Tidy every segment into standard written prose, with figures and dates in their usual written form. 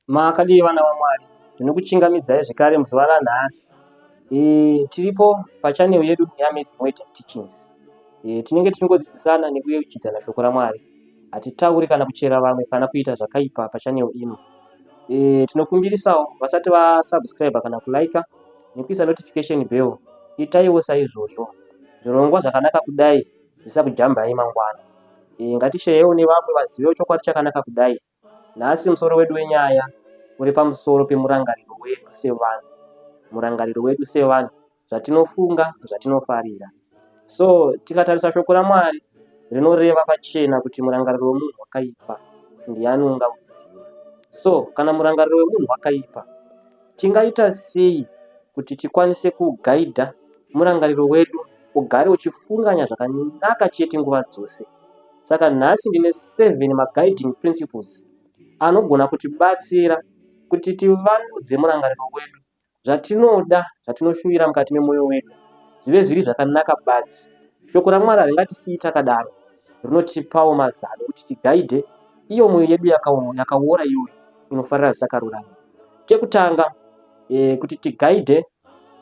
Makadii vana vaMwari, ndinokuchingamidzai zvekare muzuva ranhasi. Tiripo pachannel yedu yeAmazing Word and Teachings. Tinenge tichingodzidzisana nekuyeuchidzana shoko raMwari. Hatitauri kana kuchera vamwe kana kuita zvakaipa pachannel ino. Tinokumbirisawo vasati vasubscribe kana kulike nekuisa notification bell, itaiwo saizvozvo. Zvirongwa zvakanaka kudai zvisakujambai mangwana. Ngatisheyewo nevamwe vazivewo chokwadi chakanaka kudai. Nhasi musoro wedu wenyaya uri pamusoro pemurangariro wedu sevanhu. Murangariro wedu sevanhu, zvatinofunga, zvatinofarira. So tikatarisa shoko raMwari rinoreva pachena kuti murangariro wemunhu wakaipa ndiani ungauziva. So kana murangariro wemunhu wakaipa, tingaita sei kuti tikwanise kugaidha murangariro wedu ugare uchifunganya zvakanaka chete nguva dzose? Saka nhasi ndine 7 maguiding principles anogona kutibatsira kuti tivandudze murangariro wedu, zvatinoda, zvatinoshuvira mukati memwoyo wedu zvive zviri zvakanaka badzi. Shoko raMwari haringatisiyi takadaro, rinotipawo mazano ekuti tigaidhe iyo mwoyo yedu yakaora iyoyo inofarira zvisakarurama. Chekutanga, kuti tigaidhe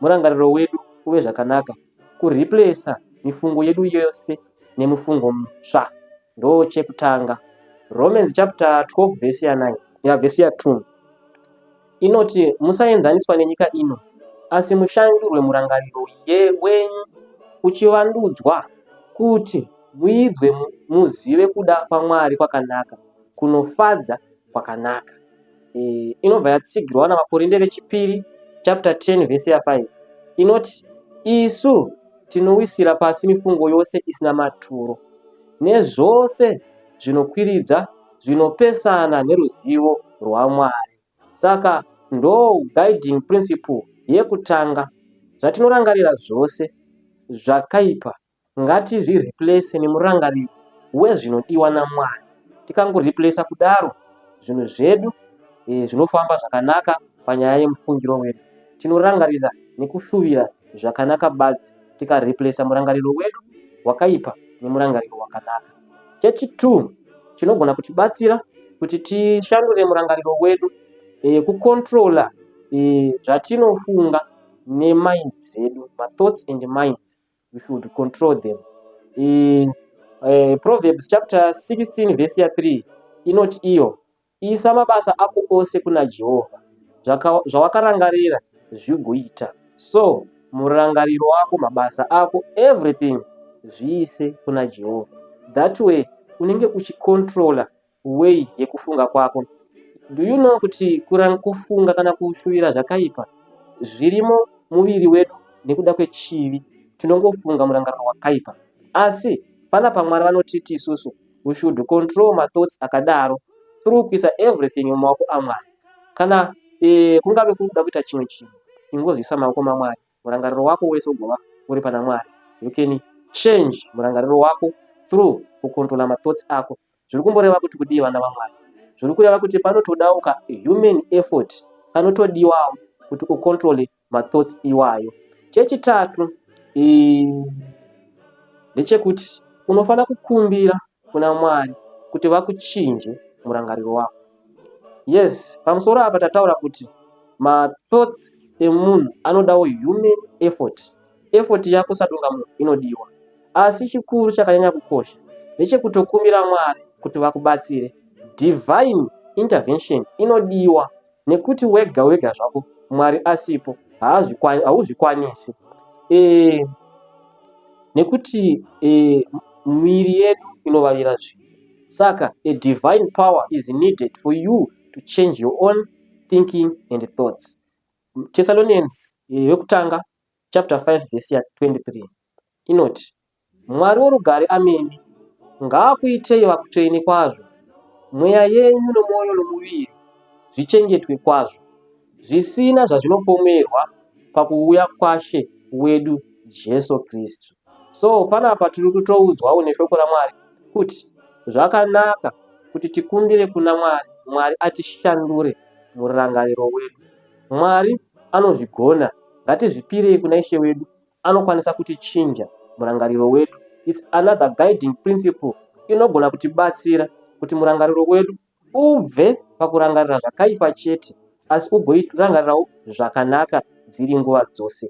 murangariro wedu uve zvakanaka, kureplacer mifungo yedu yose nemufungo mutsva ndo chekutanga. Romans chapter 12 verse ya 9 ya verse ya 2 inoti, musaenzaniswa nenyika ino, asi mushandurwe murangariro wenyu uchivandudzwa, kuti muidzwe muzive kuda kwaMwari kwakanaka, kunofadza, kwakanaka. Inobva yatsigirwa naVaKorinde vechipiri chapter 10 verse ya 5 inoti, isu tinowisira pasi mifungo yose isina maturo nezvose zvinokwiridza zvinopesana neruzivo rwaMwari. Saka ndo guiding principle yekutanga. Zvatinorangarira zvose zvakaipa ngatizvireplace nemurangariro wezvinodiwa naMwari. Tikangoreplaca kudaro, zvinhu zvedu zvinofamba zvakanaka panyaya yemufungiro wedu. Tinorangarira nekushuvira zvakanaka badzi tikareplaca murangariro wedu wakaipa nemurangariro wakanaka. Chechi2 chinogona kutibatsira kuti tishandure murangariro wedu, kucontrola zvatinofunga nemind dzedu, mathoughts and minds, we should control them. Proverbs chapter 16 verse ya 3 inoti iyo, isa mabasa ako ose kuna Jehovha, zvawakarangarira zvigoita. So murangariro wako, mabasa ako, everything zviise kuna Jehovha. That way unenge uchicontrola way yekufunga kwako. Do you know kuti kufunga kana kushuvira zvakaipa zvirimo muviri wedu nekuda kwechivi? Tinongofunga murangariro wakaipa, asi panapa Mwari vanotiti isusu we should control mathoughts akadaro through kuisa everything mumaoko aMwari. Kana kungave kuri kuda kuita chimwe chinhu, ingozviisa mumaoko maMwari, murangariro wako wese ugova uri pana Mwari. You can change murangariro wako through kucontrola mathoughts ako. Zviri kumboreva kuti kudii, vana vaMwari? Zviri kureva kuti panotodawo ka human effort panotodiwawo kuti ucontrole mathoughts iwayo. Chechitatu ndechekuti unofanira kukumbira kuna Mwari kuti vakuchinje murangariro wako. Yes, pamusoro apa tataura kuti mathoughts emunhu anodawo human effort. Effort yako sadunga munhu inodiwa, asi chikuru chakanyanya kukosha ndechekutokumbira Mwari kuti vakubatsire. Divine intervention inodiwa nekuti wega wega zvako Mwari asipo hauzvikwanisi, nekuti miviri yedu inovavira zvivi. Saka a divine power is needed for you to change your own thinking and thoughts. Thessalonians yekutanga chapter 5 verse ya 23 inoti, Mwari worugare amene ngaakuitei vatsvene kwazvo, mweya yenyu nomwoyo nomuviri zvichengetwe kwazvo, zvisina zvazvinopomerwa pakuuya kwaShe wedu Jesu Kristu. So panapa tiri kutoudzwawo neshoko raMwari kuti zvakanaka kuti tikumbire kuna Mwari, Mwari atishandure murangariro wedu. Mwari anozvigona, ngatizvipirei kuna Ishe wedu, anokwanisa kutichinja murangariro wedu. It's another guiding principle inogona kutibatsira kuti murangariro wedu Ubve pakurangarira zvakaipa chete asi ugorangarirawo zvakanaka dziri nguva dzose.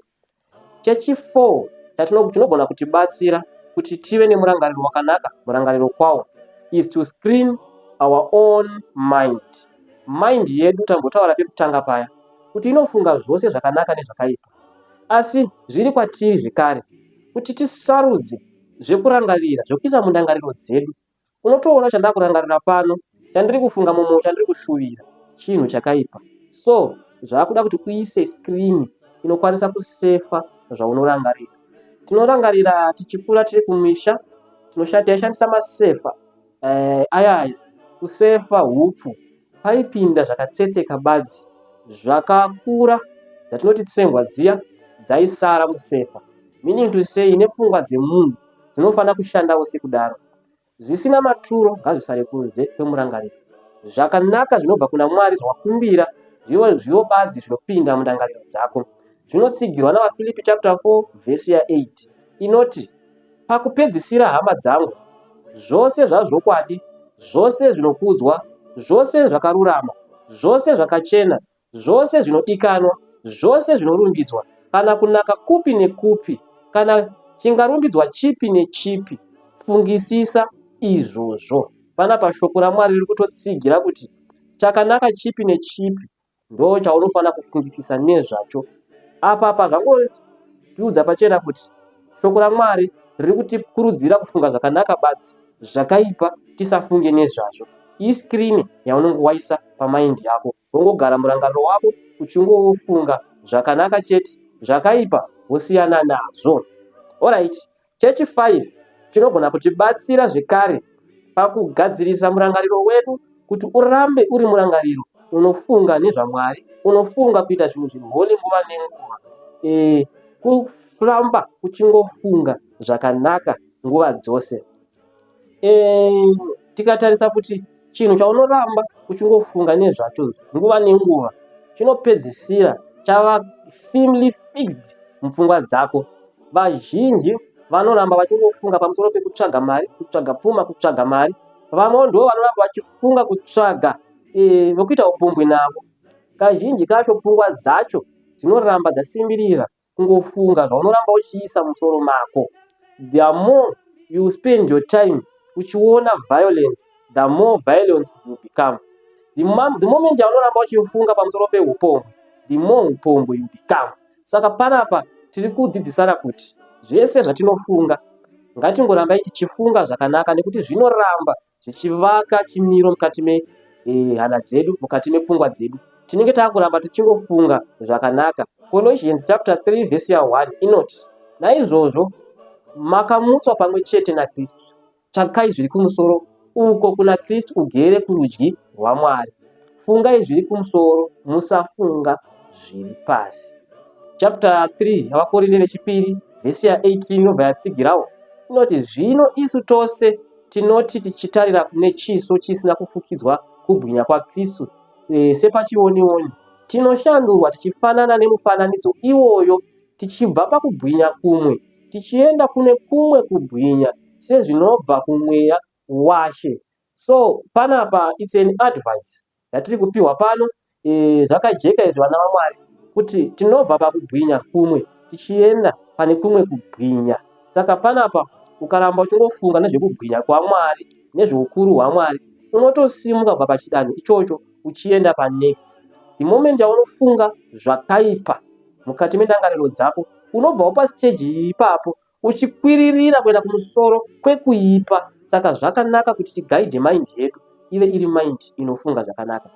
Chechi4 chinogona kutibatsira kuti tive nemurangariro wakanaka, murangariro kwawo, is to screen our own mind. Mind yedu tambotaura pekutanga paya kuti inofunga zvose zvakanaka nezvakaipa. Asi zviri kwatiri zvekare kuti tisarudze zvekurangarira, zvekuisa mundangariro dzedu. Unotoona chandakurangarira pano, chandiri kufunga mumwoyo, chandiri kushuvira chinhu chakaipa. So zvakuda kuti uise screen inokwanisa kusefa zvaunorangarira. Tinorangarira tichikura tiri kumisha, taishandisa masefa eh, aya aya kusefa hupfu paipinda zvakatsetseka badzi zvakakura dzatinoti tsengwa dziya dzaisara musefa meaning to say nepfungwa dzemunhu dzinofanira kushandawo sekudaro. Zvisina maturo ngazvisare kunze kwemurangariro. Zvakanaka zvinobva kuna Mwari zvawakumbira zvivo badzi zvinopinda mundangariro dzako. Zvinotsigirwa naVaFilipi chapter 4 vhesi ya 8 inoti, Pakupedzisira hama dzangu, zvose zvazvokwadi, zvose zvinokudzwa, zvose zvakarurama, zvose zvakachena, zvose zvinodikanwa, zvose zvinorumbidzwa, kana kunaka kupi nekupi, kana chingarumbidzwa chipi nechipi, fungisisa izvozvo. Panapa shoko raMwari riri kutotsigira kuti chakanaka chipi nechipi ndo chaunofanira kufungisisa nezvacho. Apa apa zvangotiudza pachena kuti shoko raMwari riri kutikurudzira kufunga zvakanaka badzi, zvakaipa tisafunge nezvazvo. Iskirini yaunenge waisa pamaindi yako, wongogara murangariro wako uchingofunga zvakanaka chete, zvakaipa wosiyana nazvo. Alright, chechi 5 chinogona kutibatsira zvekare pakugadzirisa murangariro wedu kuti urambe uri murangariro unofunga nezvaMwari, unofunga kuita zvinhu zviri holy nguva nenguva, e, kuramba uchingofunga zvakanaka nguva dzose. E, tikatarisa kuti chinhu chaunoramba uchingofunga nezvacho nguva nenguva chinopedzisira chava firmly fixed mupfungwa dzako. Vazhinji vanoramba vachingofunga pamusoro pekutsvaga mari, kutsvaga pfuma, kutsvaga mari. Vamwewo ndivo vanoramba vachifunga kutsvaga e, vokuita upombwe navo. Kazhinji kacho pfungwa dzacho dzinoramba dzasimbirira kungofunga zvaunoramba uchiisa musoro mako. The more you spend your time uchiona violence, the more violence you become. The, the moment yaunoramba uchifunga pamusoro peupombwe, the more upombwe you become. Saka panapa tiri kudzidzisana kuti zvese zvatinofunga ngatingorambai tichifunga zvakanaka nekuti zvinoramba zvichivaka chimiro mukati mehana eh, dzedu, mukati mepfungwa dzedu. Tinenge takuramba tichingofunga zvakanaka. Colossians chapter 3 verse ya 1 inoti, naizvozvo makamutswa pamwe chete naKristu, tsvakai zviri kumusoro uko kuna Kristu ugere kurudyi rwaMwari. Fungai zviri kumusoro, musafunga zviri pasi. Chapter 3 yavaKorinde vechipiri vhesi ya 18 inobva yatsigirawo inoti, zvino isu tose tinoti tichitarira nechiso chisina kufukidzwa kubwinya kwaKristu e, sepachionioni, tinoshandurwa tichifanana nemufananidzo iwoyo tichibva pakubwinya kumwe tichienda kune kumwe kubwinya sezvinobva kumweya waShe. So panapa it's an advice yatiri kupiwa pano e, zvakajeka izvi vana vaMwari kuti tinobva pakubwinya kumwe tichienda pane kumwe kubwinya. Saka panapa ukaramba uchingofunga nezvekubwinya kwaMwari nezveukuru hwaMwari unotosimuka kubva pachidanho ichocho uchienda panext. The moment yaunofunga zvakaipa mukati mendangariro dzako unobvawo pasiteji iyi ipapo uchikwiririra kuenda kumusoro kwekuipa. Saka zvakanaka kuti tigaidhe mind yedu ive iri mind inofunga zvakanaka.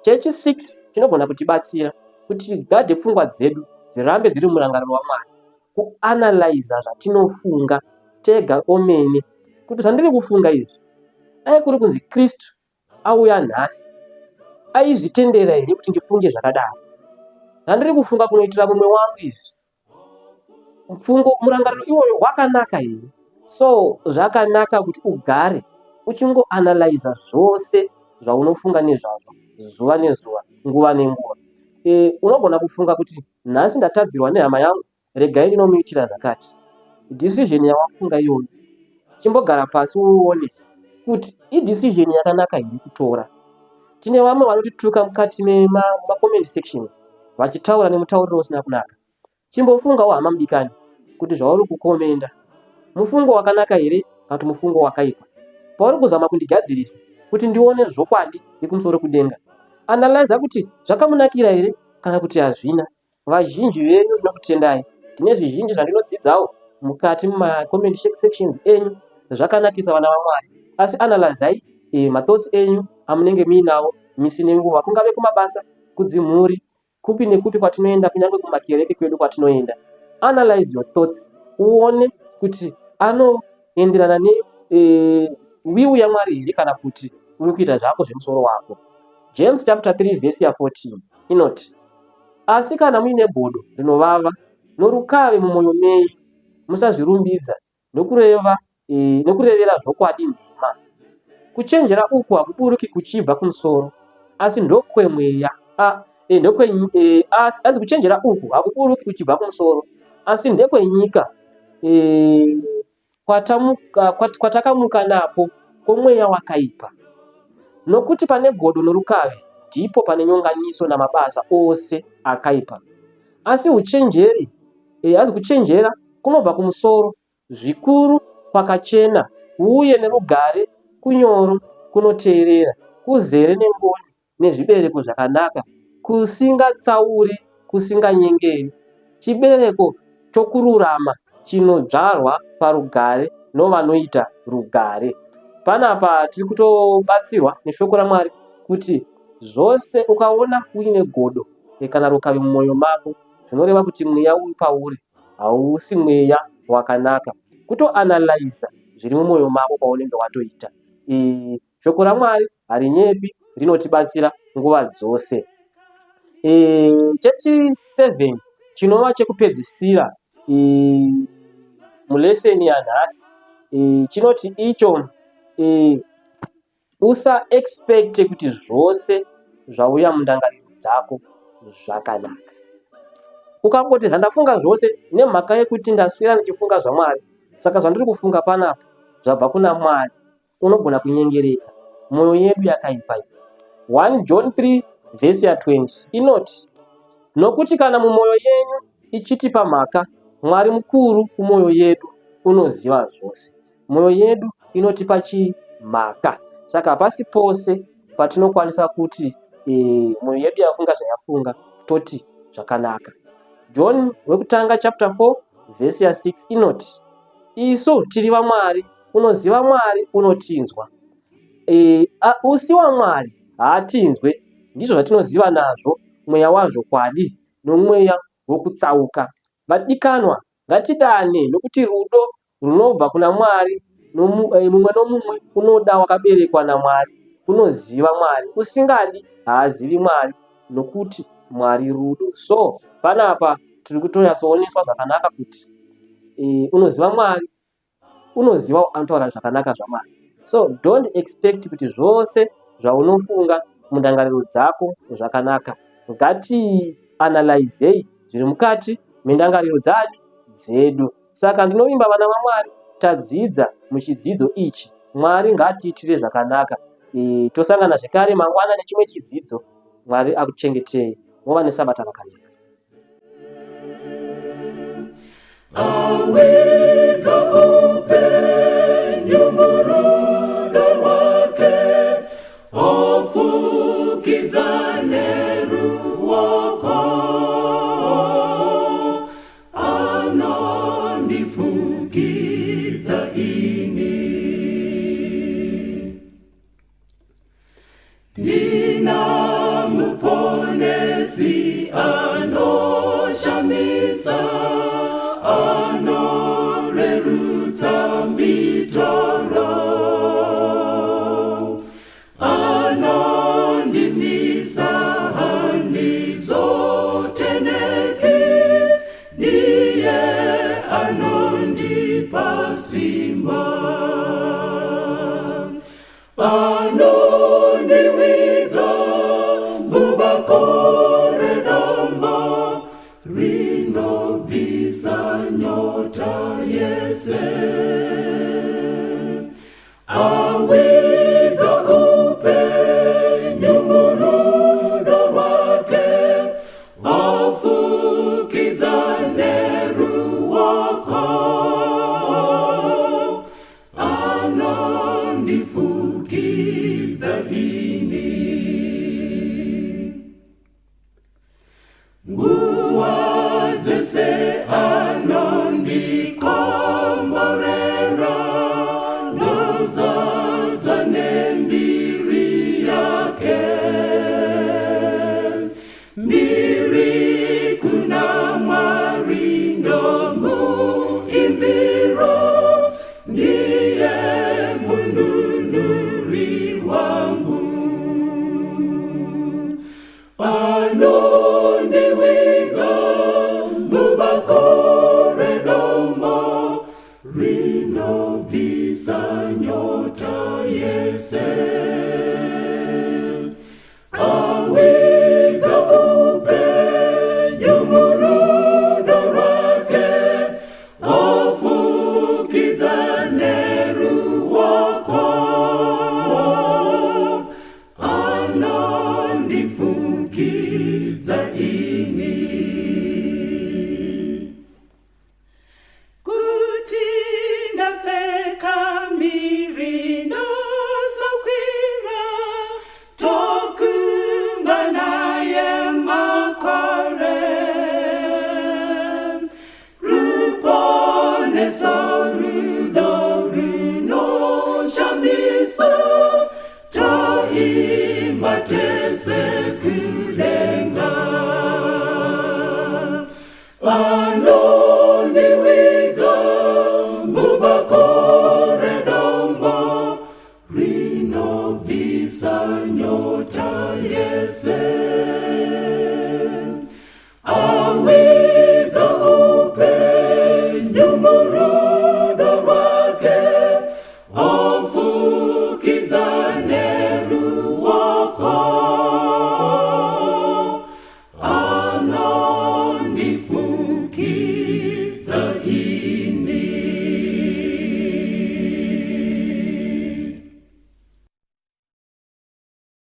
Chechi 6 chinogona kutibatsira kuti tigadhe pfungwa dzedu dzirambe dziri murangariro waMwari, kuanalyza zvatinofunga tega omene kuti zvandiri kufunga izvi dai kuri kunzi Kristu auya nhasi aizvitendera here kuti ndifunge zvakadaro? Zvandiri kufunga kunoitira mumwe wangu izvi mfungo murangariro iwoyo wakanaka here? So zvakanaka kuti ugare uchingoanalyza zvose zvaunofunga nezvazvo zuva nezuva, nguva nenguva. E, unogona kufunga kuti nhasi ndatadzirwa nehama yangu, regai ndinomuitira zvakati. Decision yawafunga iyoyo, chimbogara pasi uone kuti idecision yakanaka here kutora. Tine vamwe vanotituka mukati memacomment sections vachitaura nemutauriro usina kunaka. Chimbofungawo hama mudikani kuti zvauri kukomenda mufungo wakanaka here kana kuti mufungo wakaipa. Pauri kuzama kundigadzirisa kuti ndione zvokwadi yekumusoro kudenga, analyza kuti zvakamunakira here kana kuti hazvina. Vazhinji venyu tinokutendai. Ndine zvizhinji zvandinodzidzawo mukati mumacomment sections enyu zvakanakisa vana vaMwari. Asi analyzai eh, mathoughts enyu amunenge muinawo misi nenguva kungave kumabasa, kudzimhuri, kupi nekupi kwatinoenda kunyange kumakereke kwedu kwatinoenda. Analyze your thoughts uone kuti anoenderana ne eh, will yaMwari here kana kuti uri kuita zvako zvemusoro wako. James chapter 3 verse ya 14 inoti Asi kana muine godo rinovava norukave mumwoyo menyu, musazvirumbidza nokureva e, nokurevera zvokwadi nhema. Kuchenjera uku hakuburuki kuchibva kumusoro, asi ndokwemweya. A, e, ndokwe, e, asi, anzi kuchenjera uku hakuburuki kuchibva kumusoro, asi ndekwenyika e, kwatamuka, kwat, kwatakamuka napo kwomweya wakaipa. Nokuti pane godo norukave ndipo pane nyonganiso namabasa ose akaipa. Asi uchenjeri, eh, hanzi kuchenjera kunobva kumusoro zvikuru kwakachena uye nerugare kunyoro kunoteerera kuzere nengoni nezvibereko zvakanaka, kusingatsauri, kusinganyengeri. Chibereko chokururama chinodzvarwa parugare novanoita rugare. Panapa tiri kutobatsirwa neshoko raMwari kuti zvose ukaona uine godo kana rukave mumwoyo mako zvinoreva kuti mweya uri pauri hausi mweya wakanaka. Kutoanalyza zviri mumwoyo mako kwaunenge watoita. E, shoko raMwari harinyepi rinotibatsira nguva dzose. E, chechi 7 chinova chekupedzisira e, muleseni yanhasi e, chinoti icho e, usa expecte kuti zvose zvauya mundangariro dzako zvakanaka. Ukangoti zvandafunga zvose nemhaka yekuti ndaswera ndichifunga zvaMwari, saka zvandiri kufunga panapa zvabva kuna Mwari. Unogona kunyengereka. Mwoyo yedu yakaipa iyi. 1 John 3 vhesi ya 20 inoti, Nokuti kana mumwoyo yenyu ichitipa mhaka, Mwari mukuru kumwoyo yedu unoziva zvose. Mwoyo yedu inotipa chii? Mhaka. Saka hapasi pose patinokwanisa kuti e, mwoyo yedu yafunga zvayafunga toti zvakanaka. John wekutanga chapter 4 vhesi ya 6 inoti, Isu tiri vaMwari, unoziva Mwari unotinzwa. E, a, usi waMwari haatinzwe, ndizvo zvatinoziva nazvo mweya wazvokwadi nomweya wokutsauka. Vadikanwa, ngatidane nokuti rudo runobva kuna Mwari, nomu, e, mumwe nomumwe unoda wakaberekwa naMwari unoziva Mwari, usingadi haazivi Mwari, nokuti Mwari rudo. So panapa tiri kutonyatsooneswa zvakanaka kuti e, unoziva Mwari unoziva anotaura zvakanaka zvaMwari. So don't expect kuti zvose zvaunofunga mundangariro dzako zvakanaka. Ngati analyzei zviri mukati mendangariro dzani dzedu. Saka ndinovimba vana vaMwari tadzidza muchidzidzo ichi. Mwari ngaatiitire zvakanaka. E, tosangana zvekare mangwana nechimwe chidzidzo. Mwari akuchengetei. Mova nesabata rakanaka. Awika upenyu murudo rwake, ofukidza neruoko, anondifukidza ini. Ndina muponesi anoshamisa, anorerutsa mitoro, anondimisa handizoteneki, ndiye anondipa simba. Anondiviga mubako redombo. Anondifukidza ini. Kuti ndapfeka miri ndozokwira tokumba naye makore. Ruponeso rudo runoshamisa toimba tese kudenga. Anondiviga mubako redombo rinobvisa nyota yese. Awiga upenyu.